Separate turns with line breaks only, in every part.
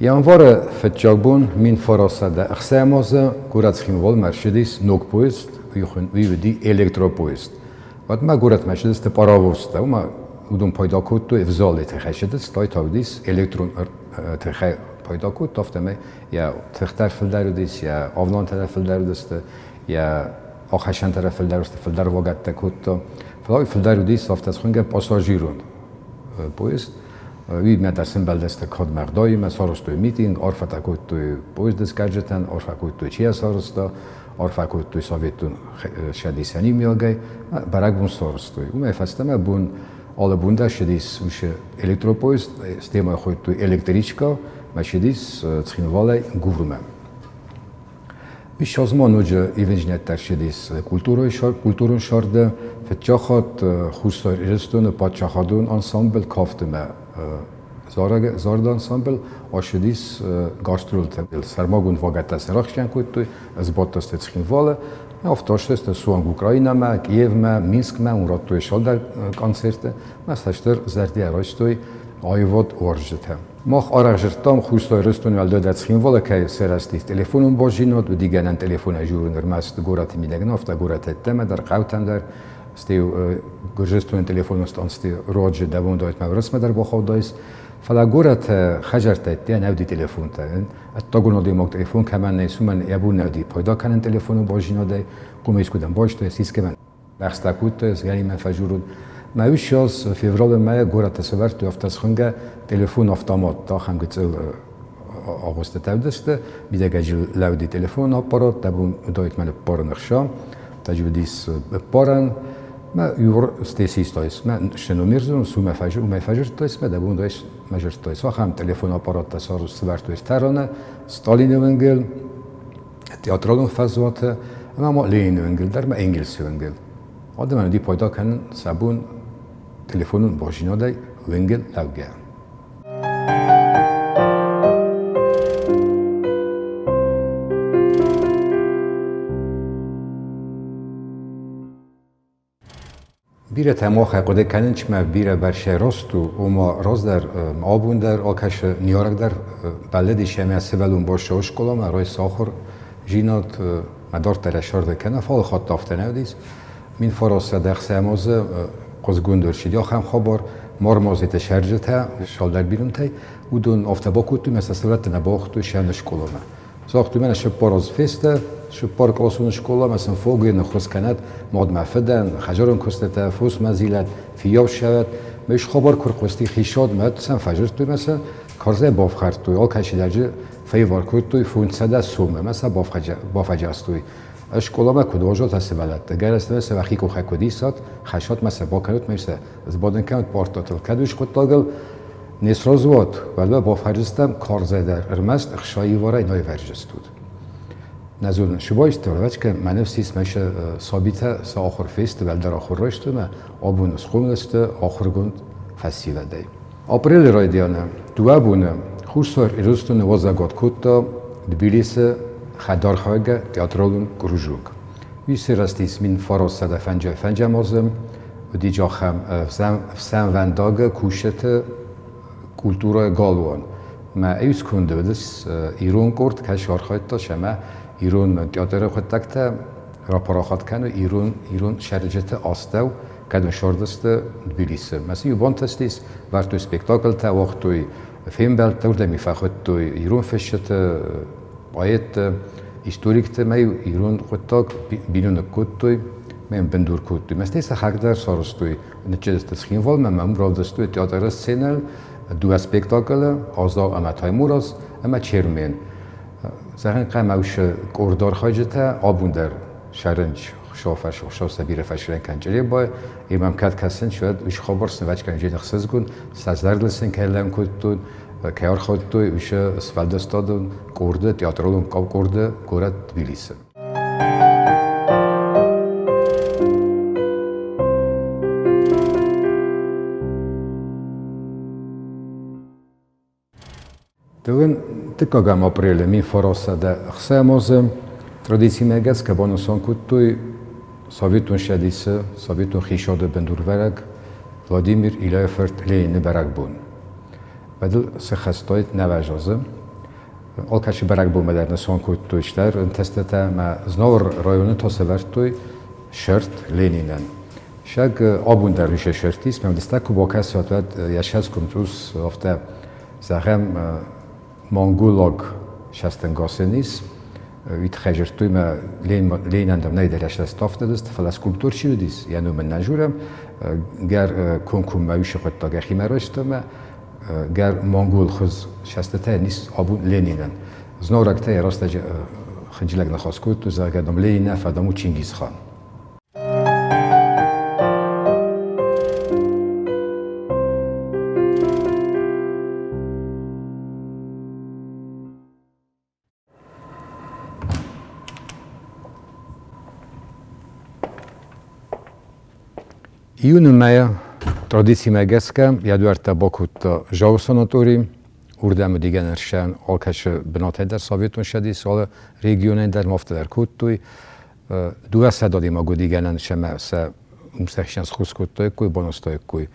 Январы фыццаг бон 1960 азы горӕт Цхинвалмӕ ӕрцыдис ног поезд, уый уыди электропоезд. Уӕдмӕ горӕтмӕ ссыдысты паровозтӕ, уымӕ уыдон пайда кодтой ӕвзалыйы тыхӕй ссыдысты, ай та уыдис электрон тыхӕй пайда кодта, афтӕмӕй йӕ тыхтӕ фылдӕр уыдис, йӕ авналӕнтӕ дӕр фылдӕр уыдысты, йӕ ахӕссӕнтӕ дӕр фылдӕр уыдысты, фылдӕр вагӕттӕ кодта. Фӕлӕ уый фылдӕр уыдис афтӕ схуынгӕ пассажирон поезд. Уый дӕр сӕмбӕлдысты кадмӕ ӕгъдауимӕ, сарӕзтой митинг, арфӕтӕ кодтой поезды скъӕрджытӕн, арфӕ кодтой, чи йӕ сарӕзта, арфӕ кодтой советон цӕдисӕн иумиагӕй, бӕрӕгбон сарӕзтой. Уымӕй фӕстӕмӕ бон алы бон дӕр ссыдис уыцы электропоезд, стемӕ хуыдтой электричка, мӕ ссыдис Цхинвалӕй Гурмӕ. Ссӕдз ма ноджы ивындзинӕдтӕ ссыдис культурон сӕрды. Фыццаг хатт Хуссар Ирыстоны паддзахадон ансамбль кафтимӕ зарды ансамбль ацыдис гастролты. Сӕрмагонд вагӕттӕ сарӕхстӕн кодтой, сбадтысты Цхинвалы, афтӕ ссыдысты суанг Украинӕмӕ, Киевмӕ, Минскмӕ, уым радтой цалдӕр концерты, ӕмӕ сӕ стыр зӕрдӕ райстой аивад уарзджытӕ. Мах арӕх зыдтам, Хуссар Ирыстоны уӕлдайдӕр Цхинвалы кӕй сырӕзтис телефонон баззинад, уыди гӕнӕн телефонӕй дзурын ӕрмӕст горӕты мидӕг нӕ, афтӕ горӕты ӕддӕмӕ дӕр, хъӕутӕм дӕр, стӕй Гуырдзыстоны телефонон станцты руаджы дӕ бон уыдаид Уырысмӕ дӕр бахаудаис. Фӕлӕ горӕты хӕдзӕрттӕ ӕддейӕ нӕ уыди телефонтӕ. Ӕддагон адӕймаг телефон кӕмӕн нӕй, уымӕн йӕ бон нӕ уыди пайда кӕнын телефоны баззинадӕй, куы искуыдӕм байстой, искӕмӕн Лӕгъстӕ кодтой, сгӕримӕ фӕжурут. Мӕ ссӕдз февралы мӕйы горӕты сӕвӕрдтой афтӕ схуынгӕ телефон-автомат, ахӕм гыццыл агъуыстытӕ уыдысты, мидӕгӕй лӕууыди телефон аппарат, дӕ бон уыдаид мӕ ныппарын ӕхца, таджы уыдис ныппарӕн. Мӕ иур стей систайс, мӕ сӕ номер зоныс, уымӕй фӕжырдтайс, мӕ дӕ бон уыдаис мӕ жырдтайс. Ахӕм телефон аппараттӕ сӕвӕрдтой Тараны, Сталины уынгыл, театралон фӕзуаты ӕмӕ ма Ленины уынгыл дӕр ӕмӕ Энгельсы уынгыл. Адӕмӕн уыди пайда кӕнын сӕ бон телефонон базинадӕй уынгыл лӕугӕ. Бирӕтӕ махӕй хъуыды кӕнынц, мӕ бирӕ бӕрцӕй раст у, ома раздӕр абон дӕр акӕсы ныййарӕг дӕр бӕллыдис ӕмӕ сывӕллон бацӕуы скъоламӕ, райсы ахуырдзинад, мӕ дарддӕр ӕссарды кӕна, фӕлӕ хатт афтӕ нӕ уыдис. 1960 азы хъуызгонд ӕрцыди ахӕм хабар, Мармазеты цӕрджытӕ, цалдӕр бинонтӕй, уыдон афтӕ бакодтой, ӕмӕ сӕ сывӕллӕтты нӕ бауагътой сӕ скъоламӕ. Загътой мӕнӕ цыппар азы фесты, цыппаркъласон скъоламӕ сын фогӕй ныххуыс кӕнӕд, мадмӕ фыдӕн, хӕдзарон куыстытӕ, фосмӕ зилӕд, фиййау ссӕуӕд. Ме схабар куы рхъуысти хицауадмӕ, сӕм фӕдзырдтой мӕ сӕ карзӕй бафхӕрдтой, алкӕцы лӕджы фӕивар кодтой 500 сомы ӕмӕ сӕ бафӕджастой. Скъоламӕ куыд уарзот сывӕллӕтты, гӕрӕстӕ сӕ уӕхи къухӕй куыд исат, хӕссат мӕ сӕ бакӕнут мӕ сӕ сбадын кӕнут портатыл. Кӕд уый хъуыддагыл не сразы уат, уӕд уӕ бафӕрдзыстӕм карзӕй дӕр, ӕрмӕст ӕхсайы иварӕй нӕ ивӕрдзыстут. Нӕ зонын, сыбайсты ӕвӕццӕгӕн мӕ ныфс ис, мӕ сабитӕ сӕ ахуыр фесты, уӕлдӕр ахуыр райстой ӕмӕ абон схъомыл сты ахуыргонд фӕсивӕдӕй. Апрелы райдианы дыууӕ боны Хуссар Ирыстоны уазӕгуат кодта Тбилисы хӕдархайгӕ театралон кружок. Уый сырӕзтис 1955 азы, уыди ахӕм ӕфсӕнвӕндагы кусджыты культурӕйы галуан. Мӕ иу сконды уыдис ирон къорд, кӕцы архайдта ӕмӕ ирон театры хъуыддӕгтӕ рапарахат кӕны ирон цӕрджыты астӕу, кӕд ссардысты Тбилисы. Мӕ сын иу бантыстис, вӕрдтой спектакльтӕ, уагътой фембӕлдтӕ, уырдӕм фӕхуыдтой ирон фысджыты, поэтты, историкты мӕ ирон хъуыддаг биноныг кодтой, мӕ бындур кодтой. Мӕ стӕй сӕхӕг дӕр сарӕзтой ныччызты Цхинвалмӕ, мӕ равдыстой театры сценӕйыл дыууӕ спектаклы, Азау ӕмӕ Таймураз ӕмӕ Чермен. Зӕгъын хъӕуы, уыцы къорд архайджытӕ абон дӕр сӕрынч шофер сӕ бирӕ фӕсрен кӕн Чъребай, имам кӕд кӕсынч, уӕд уый хабар сын вӕчкӕн ӕхсызгон, сӕ зӕрдыл сын кӕй лӕм кодтой, кӕй архайдтой уыцы сфӕлдыстадон къорды, театралон къорды горӕт Тбилисы. Дыууын дыккӕгӕм апрелы 1960 азы традицимӕ гӕсгӕ банысан кодтой Советон Цӕдисы, Советон хицауады бындурвӕрӕг Владимир Ильяйы фырт Ленины бӕрӕгбон. Фӕдыл сыххӕстаид нӕуӕдз азы. Алкӕцы бӕрӕгбонмӕ дӕр нысан кодтой стыр ӕнтыстытӕ ӕмӕ Знауыр районы та сӕвӕрдтой сырт Ленинӕн. Сӕг абон дӕр уый сырт ис, мӕм дыстӕг куы бакӕсат, уӕд йӕ сӕском цъус афтӕ, зӕгъӕм, монгулаг сӕстӕнгасӕн ис. Уый тыххӕй зыдтой мӕ Ленинӕн дӕр нӕй дӕр ӕстӕфтыдысты, фӕлӕ скульптор чи уыдис, йӕ ном ын нӕ зурӕм, гӕр комкоммӕ уьшы хъуыддаг йӕхимӕ райста мӕ гӕр монгол хуыз сӕстытӕ ис абон Ленинӕн. Знорӕгтӕ йӕ рӕстӕджы хынджылӕг ныхас кодтой, зӕгъгӕ, дам, Ленин нӕ, фӕлӕ дам, у Чингисхан. Июны мӕйы традицимӕ гӕсгӕ йӕ дуӕрттӕ бакодта Жауы санатори. Уырдӕм уыди гӕнӕрсӕн алкӕцы бынатӕй дӕр Советон Цӕдисы алы регионӕй дӕр ма афтӕ дӕр кодтой. Дыууӕ адӕймаг уыди гӕнӕн сӕмӕ сӕ умсӕхсӕн схус кодтаиккой, банозтаиккой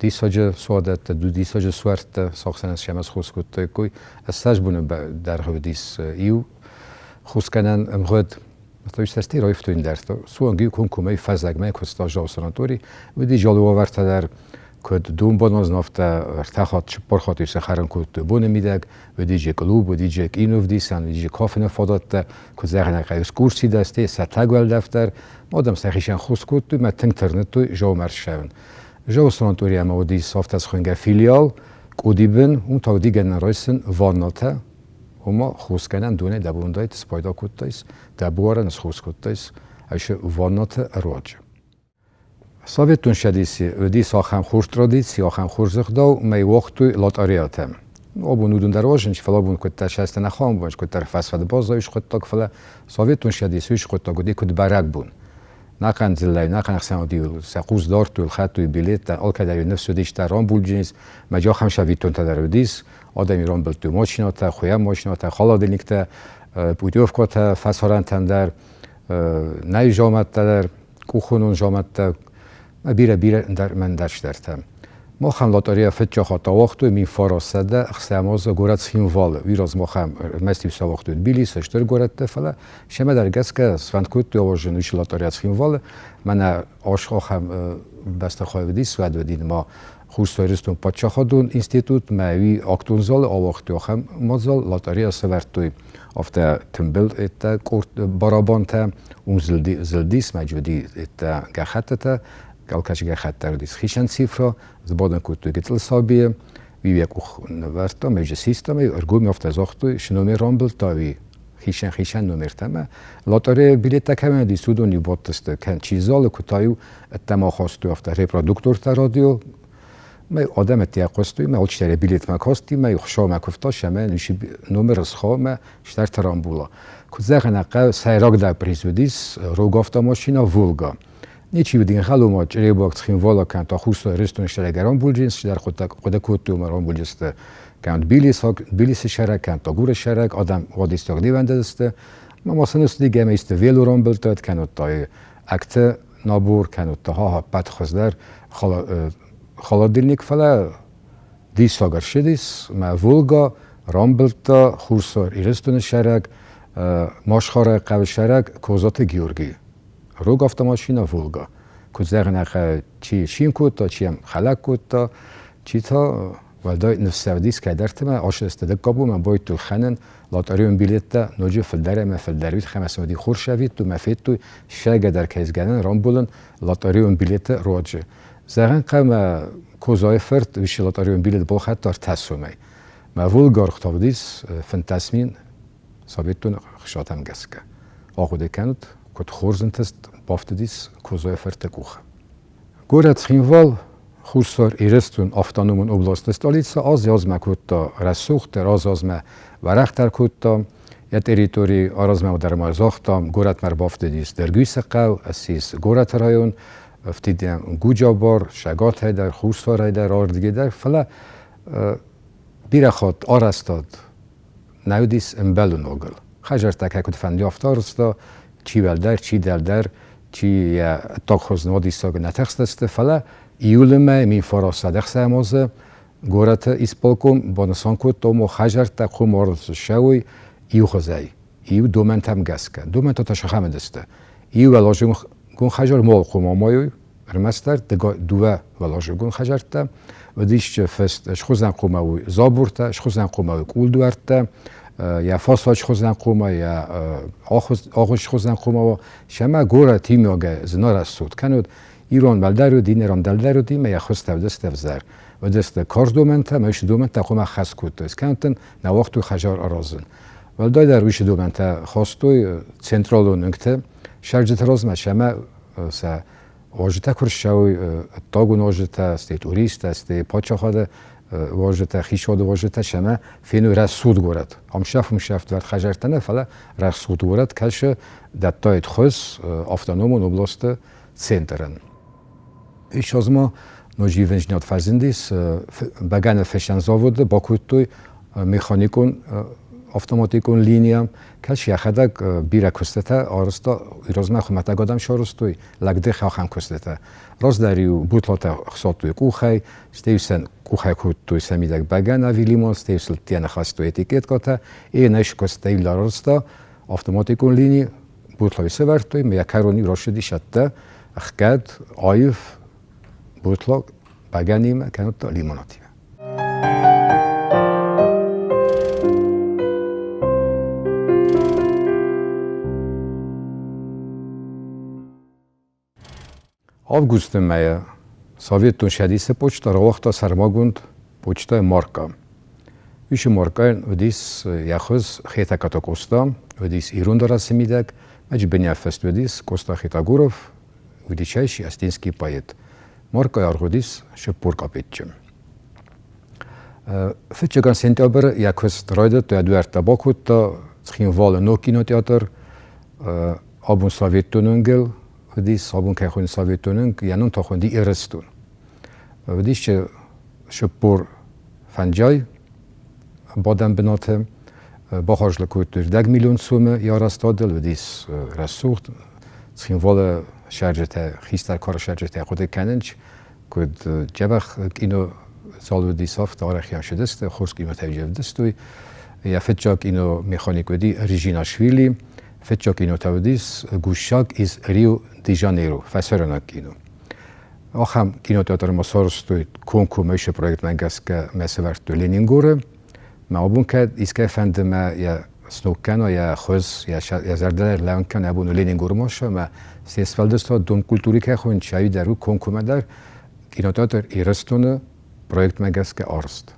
диссаджы суадӕттӕ, диссаджы суӕрттӕ сахсӕнӕн сӕмӕ схус кодтаиккой. Ссӕдз боны дӕргъы уыдис иу хусгӕнӕн ӕмгъуыд. То есть сӕсти раивтой ӕндӕртӕ. Суанг иу комкоммӕ фӕззӕгмӕ куыста Жау санаторий. Уыди жалы уавӕртӕ дӕр, куыд донбонозын, афтӕ ӕртӕ хатт, цыппар хатты сӕ хӕрын кодтой боны мидӕг. Уыди же клуб, уыди же киновдисӕн, уыди же кафыны фадӕттӕ, куыд зӕгъинаг экскурси дӕр, стӕй сӕтӕг уӕлдӕф дӕр. Адӕм сӕхицӕн хос кодтой, мӕ тынг тырныдтой Жаумӕ ссӕуын. Жауы санаторийӕмӕ уыдис афтӕ схуынгӕ филиал, Къудибын, уым та уыди гӕнӕн райсын ваннатӕ, ома хосгӕнӕн донӕй дӕ бондайт спайда кодтайс, дӕ буарӕн схос кодтайс, айсы ваннаты руаджы. Советон Цӕдиси уыдис ахӕм хорз традици, ахӕм хорз ӕгъдау, мӕй уагътой лотъариатӕ. Абон уыдон дӕр уарзынц, фӕлӕ абон куыддӕр сӕстӕ нӕ хауын, куыддӕр фӕсфӕд баззайы хъуыддаг, фӕлӕ Советон Цӕдисы уый хъуыддаг уыди куыд бӕрӕгбон. Нӕхъӕн дзыллӕй, нӕхъӕн ӕхсӕнады сӕ хъус дардтой, лхӕдтой билеттӕ, алкӕдӕр ныфс уыдис дӕр рамбулджынис, мӕ ахӕм сӕвиттонтӕ дӕр уыдис, адӕми рамбылдтой машинӕтӕ, хуыйӕн машинӕтӕ, холодильниктӕ, путевкӕтӕ фӕсарӕнтӕн дӕр, нӕй замӕттӕ дӕр, къухонон замӕттӕ, бирӕ-бирӕ ӕндӕр мӕндӕрстӕртӕ. Махӕн лотъерея фыццаг хатт ауагътой 1960 азы горӕт Цхинвалы. Уый раз махӕн ӕрмӕст иу сауагътой Тбилисы, стыр горӕтты, фӕлӕ семӕдӕр гӕсгӕ сфӕнд кодтой ауазын уыцы лотъерея Цхинвалы. Мӕнӕ ас ахӕм бӕстыхай уыдис, уӕд уыди ма Хуссар Ирыстон паддзахадон институт, мӕ уый актон залы ауагътой ахӕм мадзал, лотъерея сӕвӕрдтой афтӕ тымбыл это къорд барабантӕ, уым зылдис, мӕ уыди это гӕххӕттытӕ, алкӕцы гӕххӕтт дӕр уыдис хицӕн цифрӕ, сбадын кодтой гыццыл сабийы, уый йӕ къух нывӕрдта, ӕмӕ йӕ систа, ӕмӕ ӕргом афтӕ загътой, цы номер рамбылдта, уый хицӕн-хицӕн номертӕ ӕмӕ лотъерея билеттӕ кӕмӕн уыдис, уыдон-иу бадтысты, кӕн чи залы, куы та-иу ӕддӕмӕ ахастой афтӕ репродуктортӕ радио, мӕ адӕм ӕддейӕ хъуыстой, мӕ алчидӕр йӕ билетмӕ касти, мӕ Хуыцаумӕ куывта, сӕмӕ номер схо, мӕ стӕртӕ рамбула. Куыд зӕгъын хъӕуы, сӕйрагдӕр приз уыдис рог автомашинӕ «Волга». Ничи уыд ӕнхъӕл, ома Чъребуаг Цхинвалы кӕнӕ та Хуссар Ирыстоны сӕрӕг рамбулджын, цыдӕр хъуыды кодтой, ома рамбулджысты кӕнӕ Тбилисы сӕрӕг, кӕнӕ та Гуры сӕрӕг, адӕм уадиссаг не вӕндыдысты. Ма сын уыцы ӕмӕ исты вело рамбылдтат, кӕнӕ та акты набор, кӕнӕ та ха ӕппӕт хуыздӕр холодильник, фӕлӕ диссаг ӕрцыдис, мӕ Волга рамбылдта Хуссар Ирыстоны сӕрӕг, Машхарайы хъӕуы сӕрӕг Козаты Георгий. Рог автомашинӕ Волга. Куыд зӕгъын, чи цин кодта, чи йӕм хӕлӕг кодта, чи та уӕлдай ныфсӕвдис кӕдӕртимӕ ащысты дыккаг бон мӕ байдтой хӕнын лотъереон билеттӕ ноджы фылдӕр ӕмӕ фылдӕр уыд ӕмӕ сын уыди хорз сӕвиттой мӕ федтой сӕгӕ дӕр кӕсгӕнӕн рамбулын лотъереон билеты руаджы. Зӕгъын хъӕуы Козайы фырт уыцы лотъереон билет балхӕдта ӕртӕ сомӕй. Мӕ Волга ӕргътавдис 15 000 советон ӕхсатӕм гӕсгӕ. Ахъуыды кӕнут, куыд хорз ӕнтыст бафтыдис Козайы фырты къухы. Горӕт Цхинвал Хуссар Ирыстон автономон областы столицӕ аз-азмӕ кодта рӕсугъддӕр, аз-азмӕ уӕрӕхдӕр кодта. Йӕ территори аразмӕ дӕр ма загътам, горӕтмӕ ӕрбафтыдис Дӕргуисы хъӕу, ссис горӕты район, фтыдӕм Гуджабар, Шагатӕй дӕр, Хуссарӕй дӕр, ардыгӕй дӕр, фӕлӕ бирӕ хатт арӕзтад нӕ уыдис ӕмбӕлыногыл. Хӕдзӕрттӕ кӕй куыд фӕнды, афтӕ арӕзта, чи уӕлдӕр, чи дӕлдӕр, чи йӕ ӕддаг хуыз нодисаг нӕ тыхстысты, фӕлӕ июлы мӕй 1906 азы Горӕты исполком банысан кодта, ома хӕдзӕрттӕ хъуамӕ ссӕуой иухуызӕй, иу домӕнтӕм гӕсгӕ. Домӕнтӕ та сахӕм уыдысты. Иу уӕлазыгон хӕдзар мол хъуамӕ амайой, ӕрмӕстдӕр дыууӕ уӕлазыгон хӕдзӕрттӕ. Уыдис фыст схуызӕн хъуамӕ уой забуртӕ, схуызӕн хъуамӕ уой къулдуӕрттӕ, йӕ фасад схуызӕн хъуамӕ, йӕ агъуыст схуызӕн хъуамӕ уа. Сӕмӕ горӕт имиагӕй зынарӕсугъд кӕнут, ирон дӕлдӕр уыд, иннӕран дӕлдӕр уыд, ӕмӕ йӕ хуызтӕ уыдысты ӕвзӕр. Уыдысты карз домӕнтӕ, ӕмӕ уыцы домӕнтӕ хъуамӕ ӕххӕст кодтой. Скӕнтын нӕ уагътой хӕдзар аразын. Уӕлдайдӕр уыцы домӕнтӕ хастой централон уынгты сӕрджыты размӕ, сӕмӕ сӕ уазджытӕ куы рссӕуой, ӕддагон уазджытӕ, стӕй туристтӕ, стӕй паддзахады уазджытӕ, хицауады уазджытӕ, сӕмӕ феной рӕсугъд горӕт. Ӕмсӕф-ӕмсӕфт вӕрд хӕдзӕрттӕ нӕ, фӕлӕ рӕсугъд горӕт кӕсы дӕттаид хуыз автономон областы центрӕн. Ис азмӕ ноджы ивындзинад фӕзындис, бӕгӕны фыссӕн заводы бакодтой механикон автоматикон линия, кӕцы йӕхӕдӕг бирӕ куыстытӕ арӕзта, размӕ хуымӕтӕг адӕм сарӕзтой, лӕгдых ахӕм куыстытӕ. Раздӕр-иу бутлатӕ хсадтой къухӕй, стӕй сӕ къухӕй кодтой сӕ мидӕг бӕгӕны ӕви лимон, стӕй сыл ныхӕстой этикеткӕтӕ, и нӕ куыстӕй арӕзта автоматикон лини, бутлайы сӕвӕрдтой, ӕмӕ йӕ кӕрон-иу рацыдис ӕддӕ, ӕхгӕд, аив бутлаг бӕгӕныимӕ кӕнӕ та лимонадимӕ. Августы мӕйы Советон Цӕдисы почта рауагъта сӕрмагонд почтӕйы маркӕ. Уыцы маркӕйӕн уыдис йӕ хуыз Хетӕгкаты Къоста, уыдис ирон дарӕсы мидӕг, ӕджы бынӕффыст уыдис Къоста Хетагуров, величайший осетинский поэт. Маркӕйы аргъ уыдис 40 капеччы. Фыццӕгӕм сентябры йӕ куыст райдыдта, йӕ дуӕрттӕ бакодта Цхинвалы ног кинотеатр, абон Советон уынгыл уыдис, абон кӕй хуыйны Советон уынг, йӕ ном та хуынди Ирыстон. Уыдис 45 бадӕн бынаты, бахарзлы кодтой рдӕг миллион сомы йӕ арӕзтадыл, уыдис рӕсугъд. Цхинвалы сӕрджытӕ, хистӕр кары сӕрджытӕ хъуыды кӕнынц, куыд дзӕбӕх кино зал уыдис, афтӕ арӕх йӕм цыдысты, хорз кинотӕ ӕвдыстой. Йӕ фыццаг киномеханик уыди Режинашвили, фыццаг кинотӕ уыдис Гуссаг из Рио-де-Жанейро, фӕсарӕйнаг кино. Ахӕм кинотеатрмӕ сарӕзтой комкоммӕ исы проектмӕ гӕсгӕ мӕ сӕвӕрдтой Ленингоры. Мӕ абон кӕд искӕй фӕнды мӕ йӕ сног кӕна, йӕ хуыз, йӕ зӕрдӕ ӕрлӕууын кӕна абон Ленингормӕ ӕмӕ се сфӕлдыстад дом культуры кӕй хуыйны, ӕви дӕр у комкоммӕ дӕр кинотеатр Ирыстоны проектмӕ гӕсгӕ арӕзт.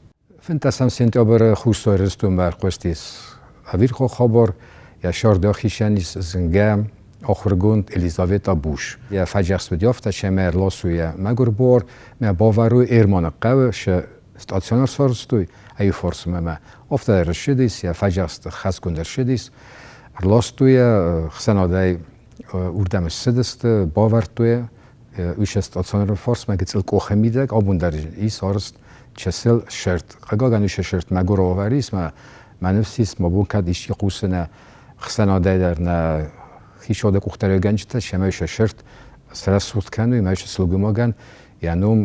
15 сентябры Хуссар Ирыстонмӕ ӕрхъуыстис ӕвирхъау хабар, йӕ сӕрды ахицӕн ис зынгӕ ахуыргонд Елизавета Буш. Йӕ фӕдзӕхст уыди афтӕ, цӕмӕй ӕрласой йӕ мӕгуыр буар, мӕ бавӕрой Эрманы хъӕуы, сӕ стационар сарӕзтой ӕй фарсмӕ мӕ. Афтӕ ӕрыссыдис, йӕ фӕдзӕхст хӕсгонд ӕрцыдис. Ӕрластой йӕ, ӕхсӕнадӕй уырдӕм ссыдысты, бавӕрдтой йӕ. Уый стационары фарсмӕ гыццыл къохы мидӕг абон дӕр ис арӕзт чысыл сырд. Хъыгагӕн, уыцы сырд мӕгуыр уавӕр ис, мӕ мӕ ныфс ис, мӕ бон кӕд исчи хъусы нӕ ӕхсӕнадӕй дӕр, нӕ хицауады къухдариуӕггӕнджытӕ, цӕмӕй сӕ сырд срӕсугъд кӕной, мӕ сылгоймагӕн йӕ ном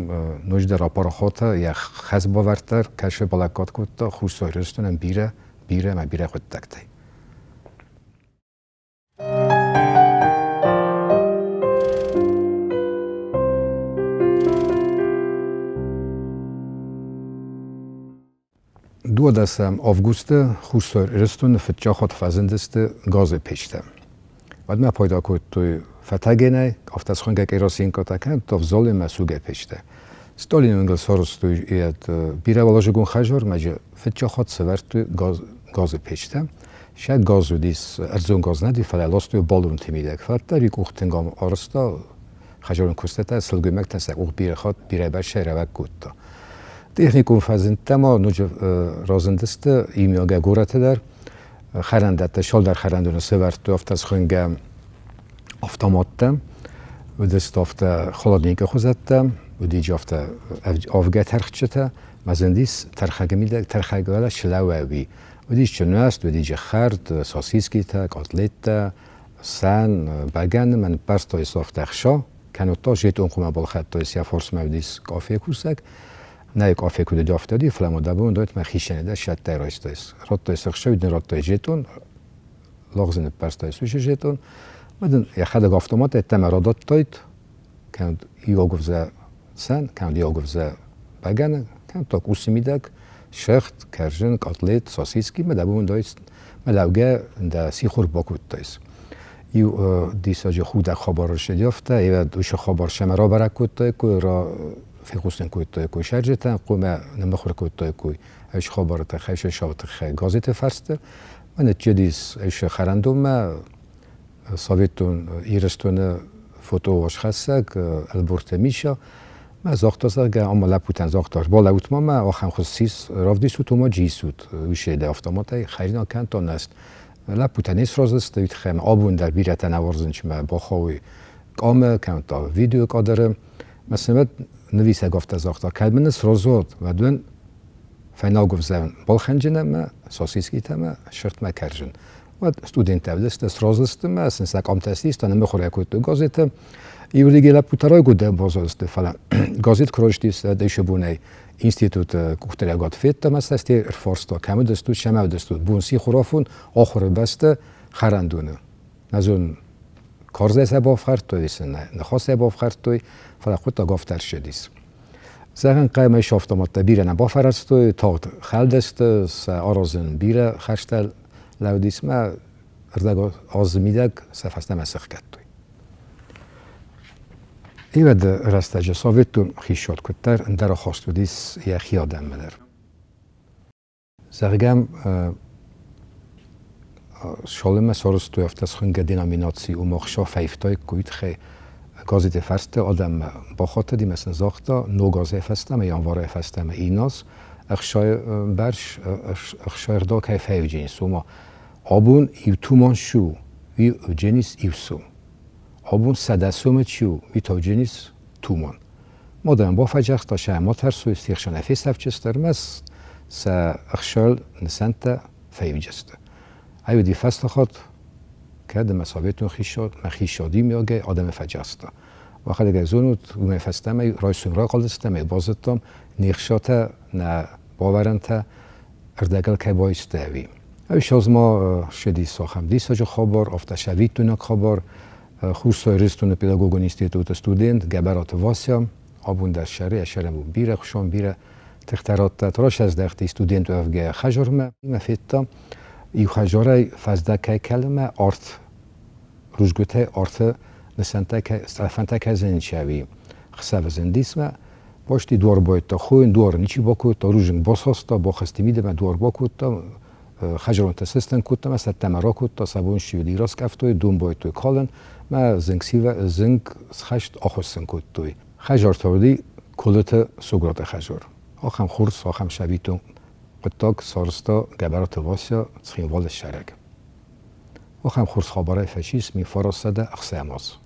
ноджыдӕр апарахата, йӕ хӕс бавӕрддӕр, кӕсы балӕггад кодта Хуссар Ирыстонӕн бирӕ, бирӕ ӕмӕ бирӕ хъуыддӕгтӕй. Дуадӕсӕм августы Хуссар Ирыстоны фыццаг хатт фӕзындысты газы печтӕ. Уӕдмӕ пайда кодтой фӕтӕгенӕй, афтӕ схонгӕ керосинкӕтӕ кӕнӕ взолимӕ сугӕй печтӕ. Сталины уынгыл сарӕзтой бирӕуӕлазыгон хӕдзар, ӕмӕ фыццаг хатт сӕвӕрдтой газы печтӕ. Сӕ газ уыдис ӕрдзон газ нӕ уыди, фӕлӕ ластой баллонты мидӕг. Фӕлӕ къух тынг арӕзта, хӕдзарон куыстытӕ сылгоймӕгтӕн сӕ къух бирӕ хатт бирӕ бӕрцӕй рӕуӕг кодта. Техникон фӕзындтӕ ма ноджы разындысты иумиагӕй горӕты дӕр. Хӕрӕндӕттӕ, цалдӕр хӕрӕндоны сӕвӕрдтой афтӕ схуынгӕ автоматтӕ, уыдысты афтӕ холодникы хуызӕттӕ, уыди афтӕ авгӕ тӕрхджытӕ, ма зындис тӕрхӕгы мидӕг, тӕрхӕгы уӕлӕ слӕууӕг. Уыдис нуӕзт, уыдис хӕрд, сосискитӕ, котлеттӕ, сӕн, бӕгӕны, мӕ ныппӕрстой софт ӕхсо, кӕннод та жетон хъуамӕ балхӕдтой сӕ форсмӕ уыдис къафе кусӕг. Нӕ къафе куыд афтӕ фӕлӕ ма дӕ бон дойт мӕ хицӕнӕй дӕр сӕттӕй райстайс. Радтайс ӕхсӕв, дын радтай жетон, лагъзы ныппӕрстайс уыцы жетон. Ма дын йӕхӕдӕг автомат ӕддӕмӕ рададтайт, кӕд иу агуывзӕ сӕн, кӕд иу агуывзӕ бӕгӕны, кӕд та къусы мидӕг сыгъд, кӕрзын, къатлет, сосиски, ма дӕ бон дойт, ма лӕугӕ дӕ сихор бакодтайс. Иу диссаджы худӕг хабар ссыди афтӕ, ивӕд уыцы хабар сӕмӕ рабӕрӕг кодтаиккой, фехъусын кодтаиккой сӕрджытӕн, хъуамӕ ныммыхуыр кодтаиккой ӕз хабары тыххӕй, сӕ сауы тыххӕй газеты фӕрсты. Мӕ ныццыдис ӕз хӕрӕндонмӕ Советон Ирыстоны фотоуазхӕссӕг Ӕлборты Миша. Мӕ загъта, зӕгъгӕ, ама лӕппутӕн загъта, балӕут ма мӕ, ахӕм хуыз сис равдисут, ома джисут. Уый автоматӕй хӕринаг кӕнтон ӕз. Лӕппутӕ не сразы сты, уый тыххӕй абон дӕр бирӕтӕ нӕ уарзынц мӕ бахауой къамы, кӕнӕ та видеокадры. Мӕ сын нывисӕг афтӕ загъта, кӕд мын сразы уат, уӕд уын фӕйнагуывзӕн балхӕнджын ӕмӕ сосискитӕ ӕмӕ сырдмӕ кӕрзын. Уӕд студенттӕ уыдысты, сразы сты мӕ сын сӕ къамтӕ систа, ныммыхуыр кодтой газеты. Иуырдыгӕй лӕппутӕ райгуырд баззадысты, фӕлӕ газет куы райстис, уӕд бонӕй институты къухдариуӕгад федта мӕ цӕстӕй ӕрфарста, кӕм уыдыстут, цӕмӕ уыдыстут, бон сихорафон ахуыры бӕсты хӕрӕндоны. Нӕ зон, карзӕй сӕ бафхӕрдтой, сын ныхасӕй бафхӕрдтой, фӕлӕ хъуыддаг афтӕ ӕрцыдис. Зӕгъӕн, хъӕмӕ автоматтӕ бирӕ нӕ бафӕрӕзтой, тагъд хӕлдысты, сӕ аразын бирӕ хӕстӕ лӕудис мӕ ӕрдӕг азы мидӕг сӕ фӕстӕмӕ сӕхгӕдтой. Ивӕд рӕстӕджы Советон хицауад куыддӕр ӕндӕр ахаст уыдис йӕхи адӕммӕ дӕр. Зӕгъӕм, Шолемӕ сарӕзтой афтӕ схуынгӕ деноминаци, ома ӕхца фӕивтаиккой, уый тыххӕй газеты фӕрсты адӕммӕ бахатыди ӕмӕ сын загъта, ног азӕй фӕстӕмӕ, январӕй фӕстӕмӕ инназ ӕхцайы бӕрц ӕхсайы кӕй фӕивджынис, ома абон иу туман ссу, уый уыджынис иу сом. Абон 100 сомы чи у, уый та уыджынис туман. Мадӕн бафӕдзӕхста сӕ ма тӕрсой, се хсӕн фесӕфджысты, ӕрмӕст сӕ ӕхсӕл нысӕнттӕ фӕивджысты. Ай уыди фӕстӕхатт, кӕд ӕмӕ советон хицауад мӕ хицауадимӕ адӕмы фӕджаста. Уӕхӕдӕг ӕй зонут, уымӕй фӕстӕмӕ райсом райхъуылдыстӕм, ӕй базыдтам, не хсатӕ, нӕ бавӕрӕнтӕ ӕрдӕгыл кӕй байсты ӕви. Ӕви ма ссыдис ахӕм диссаджы хабар, афтӕ сӕвиттойнаг хабар, Хуссар Ирыстоны педагогон институты студент Гӕбӕраты Вася абон дӕр сӕры, сӕрӕн у бирӕ хуысон, бирӕ тыхтӕ радта. Расӕздӕхти студент уӕвгӕйӕ хӕдзармӕ ӕмӕ федта, иу хӕдзарӕй фӕздӕг кӕй кӕлы мӕ арт, рудзгуытӕй арты нысӕнттӕ кӕй, стъӕлфӕнтӕ кӕй зынчӕуи. Хсӕвы зындисмӕ Почти дуар байдта хойын, дуар ничи бакодта, рудзынг басаста, бахызти мидӕмӕ, дуар бакодта, хӕдзаронтӕ сыстын кодта мӕ цӕттӕмӕ ракодта, сӕ бон ссивд раскъӕфтой, дон байдтой калын, мӕ зынг схӕст ахуыссын кодтой. Хӕдзар та уыди Колыты Суграты хӕдзар. Ахӕм хорз, ахӕм сабитон хъуыддаг сарӕзта Гӕбӕраты Вася Цхинвалы ссарӕг. Ахӕм хорз хабарӕй фӕцис 1906 аз.